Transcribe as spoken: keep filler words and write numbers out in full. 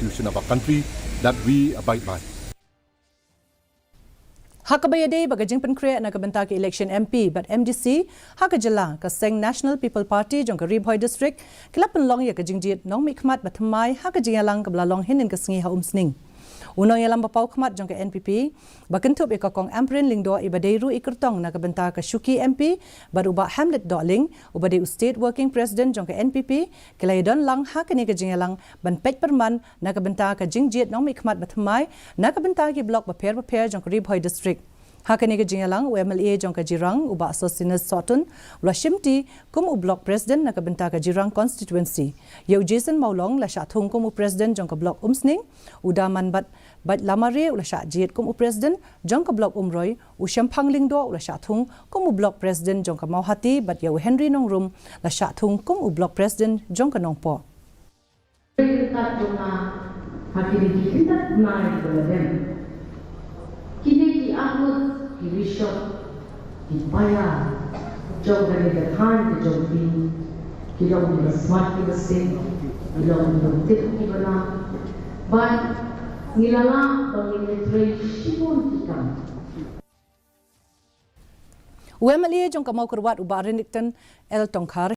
Constitution of our country that we abide by. Ha kaba ïadei bad ka jingpynkhreh na ka bynta ka election M P bad M D C ha ka jylla, ka seng National People Party jong ka Ri Bhoi District ki la pynlong ïa ka jingjied nongmihkhmat bathymmai ha ka jingïalang kaba la long hynnin ka sngi ha Umsning. U nongïalam bapawkhmat jong ka N P P ba kynthup ïa ka Kong Ampareen Lyngdoh, iba dei ruh i kyrtong na ka bynta ka shuki M P, bad u Bah Hamlet Dohling, uba dei u State Working President jong ka N P P, ki la ïadon lang ha kane ka jingïalang ban peit pyrman na ka bynta ka jingjied nongmihkhmat bathymmai na ka bynta ki block bapher bapher jong ka Ri Bhoi District. Ha kane ka jingïalang, u M L A jong ka Jirang, u Bah Sosthenes Sohtun, u la shimti kum u Block President na ka bynta ka Jirang Constituency. Ïa u Jason Mawlong la shah thung kum u President jong ka Block Umsning, u Damanbat Bait Lamare u la shah jied kum u President jong ka Block Umroi, u Shemphang Lyngdoh u la shah thung kum u Block President jong ka Mawhati, bad ïa u Henry Nongrum la shah thung kum u Block President jong ka Nongpoh. Ryngkat jong nga ha kine ki khyndai bnai ba la dep. Kine ki arngut, ki bishop, ki paia jong kane ka thaiñ ka jong phi ki long kiba smat kiba seng, ki long kiba tip kiba na. Bad ngi la lah ba ngin ïatrei shibun ki kam. U M L A jong ka Mawkyrwat, u Bah Renikton L Tongkhar,